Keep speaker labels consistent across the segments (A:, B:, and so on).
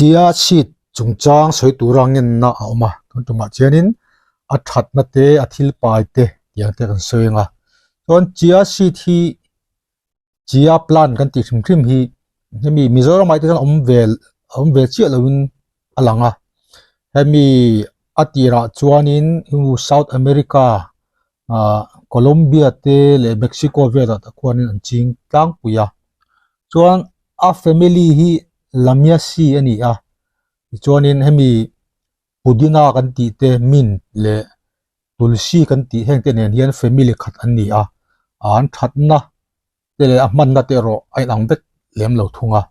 A: Chia seed chungchang sawi tura ngenna a awm a, tun tumah chuanin a thatna te a thil pai te tiang te kan sawi ang a, chuan chia seed hi chia plant kan tih hrim hrim hi hemi Mizoram ah te chuan awm ve awm ve chiah lovin a lang a, hemi a tirah chuanin South America ah Colombia te leh Mexico velah te khuanin an ching tlangpui a chuan a family hi Lamiaceae a ni a tichuanin hemi pudina kan tih te mint leh tulsi kan tih heng te nen hian family khat an ni a an thatna te leh a hmanna te erawh a inang vek lem lo thung a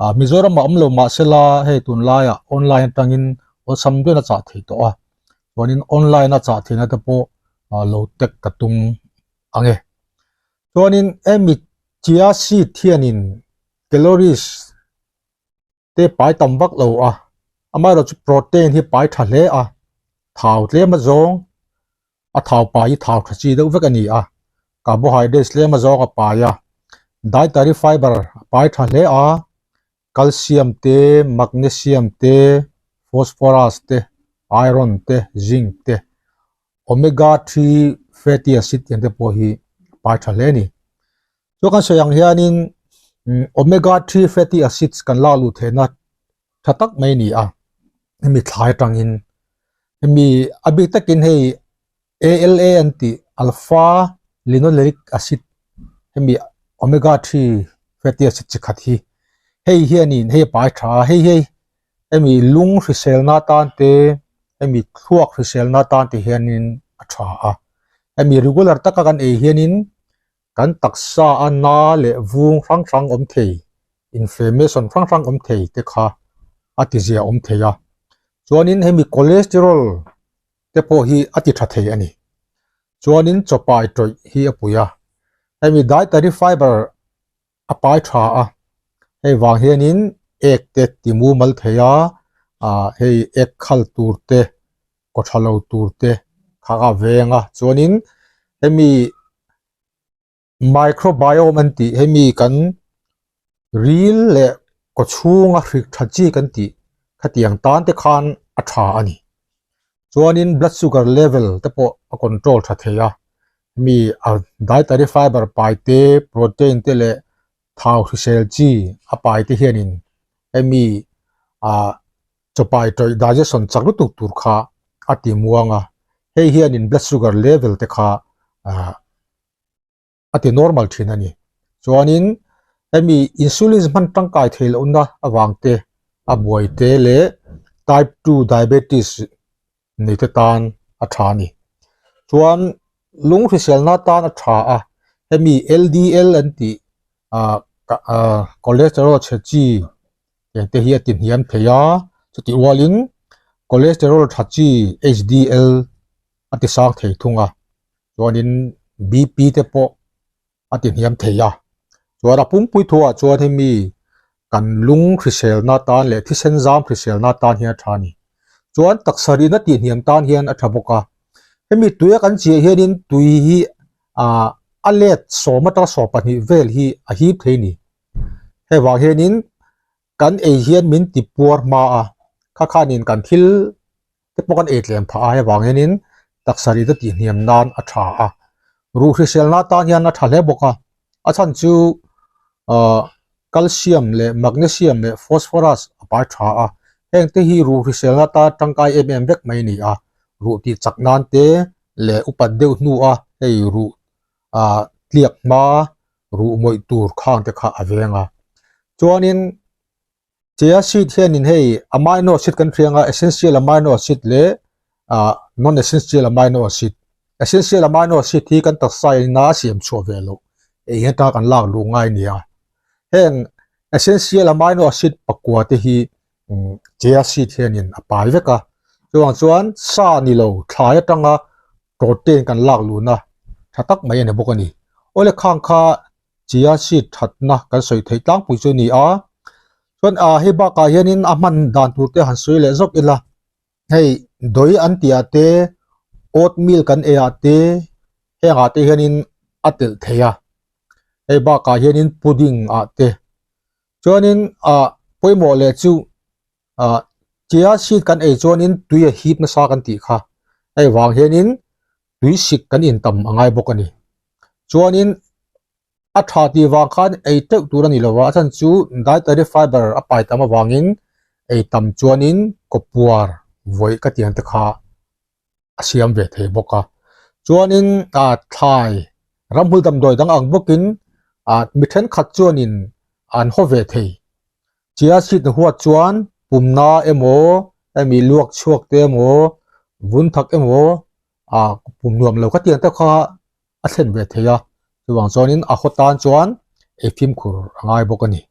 A: ah Mizoram ah awm lo mahsela hei tunlaiah online atangin awlsam deuhin a chah thei tawh a chuanin online a chah theihna te pawh ah lo tag ka tum ang e chuanin hemi chia seed hianin calories te pai tam vak lo a amaherawhchu protein hi pai tha hle a thau tlem azawng a thau pai hi thau tha chi deuh vek a ni a carbohydrates tlem azawng a pai a dietary fiber a pai tha hle a calcium te magnesium te phosphorus te iron te zinc te omega three fatty acid tih ang te pawh hi a pai tha hle a ni. Chu kan sawi ang hianin omega 3 fatty acids kan lak luh theihna tha tak mai a ni a, hemi thlai atangin hemi a bik takin hei ALA an tih alpha linolenic acid hemi omega 3 fatty acid chi khat hi hei hianin hei a pai tha a, hei hi hemi lung hriselna atan te hemi thluak hriselna atan te hianin a tha a, hemi regular taka kan ei hianin Kan taksa a na leh vung hrang hrang awm thei, inflammation hrang hrang awm thei te kha a ti zia awm thei a. Chuanin hemi cholesterol te pawh hi a ti tha thei a ni. Chuanin chawpai tawih hi a pui a. Hemi dietary fiber a pai tha a, hei vang hianin ek te ti mumal thei a, ah hei ek khal tur te kaw tha lo tur te kha a veng a chuanin hemi microbiome an tih hemi kan ril leh kaw chhunga hrik tha chi kan tih khatiang tan te khan a tha a ni chuanin blood sugar level te pawh a control tha thei a mi a dietary fiber pai te protein te leh thau hrisel chi a pai te hianin hemi ah chawpai tawih digestion chak lutuk tur kha a ti muang a hei hianin blood sugar level te kha ah a ti normal thin a ni. Chuanin hemi insulin hman tangkai thei lohna avang te a buai te leh type 2 diabetes nei te tan a tha a ni. Chuan lung hriselna tan a tha a, hemi LDL an tih ah ah cholesterol chhe chi eng te hi a ti hniam thei a, chutih rualin cholesterol tha chi HDL a ti sang thei thung a. Chuanin BP te pawh a ti hniam thei a, chuan a pumpui thuah chuan hemi kan lung hriselna tan leh thisen zam hriselna tan hian a tha a ni. Chuan taksa rihna tih hniam tan hian a tha bawk a, hemi tuia kan chiah hianin tui hi ah a let sawm atanga 12 vel hi a hip thei a ni. Hei vang hianin kan ei hian min ti puar hma a, kha khanin kan thil te pawh kan ei tlem phah a hei vang hianin taksa ri te tih hniam nan a tha a ruh hriselna tan hian a tha hle bawk a a chhan chu ahh calcium leh magnesium leh phosphorus a pai tha a heng te hi ruh hriselna tan tangkai em em vek mai a ni a ruh tih chak nan te leh upat deuh hnu a hei ruh ah tliak hma ruh mawih tur khang te kha a veng a chuanin Chia seed hianin hei amino acid kan hriang a essential amino acid leh ah non essential amino acid essential amino acid hi kan taksa in a siam chhuah ve loh ei hian ta kan lak luh ngai nia heng essential amino acid pakua te hi chia seed hianin a pai vek a chuvang chuan sa ni lo thlai atanga protein kan lak luhna tha tak mai a ni bawk a ni awle khang kha chia seed thatna kan sawi theih tlangpui chu a ni a chuan ah hei bakah hianin a hman dan tur te han sawi leh zawk ila hei dawi an tih ah te oatmeal kan ei ah te heng ah te hianin a telh thei a hei bakah hianin pudding ah te chuanin ah pawimawh leh chu. Ah chia seed kan ei chuanin tui a hip nasa kan tih kha. Hei vang hianin tui sik kan in tam a ngai bawk a ni. Chuanin a tha tih vang khan ei teuh tur a ni lo a, a chhan chu dietary fiber a pai tam avangin ei tam chuanin kawpuar vawi ka tiang te kha a siam ve thei bawk a. Chuanin ah thlai ramhmul damdawi dang ang bawkin ah mi thenkhat chuanin an haw ve thei. Chia seed na huat chuan pumna emaw hemi luak chhuak te emaw vun thak emaw ah pum nuam lo ka tiang te kha a thlen ve thei a, chuvang chuanin a haw tan chuan ei fimkhur a ngai bawk a ni.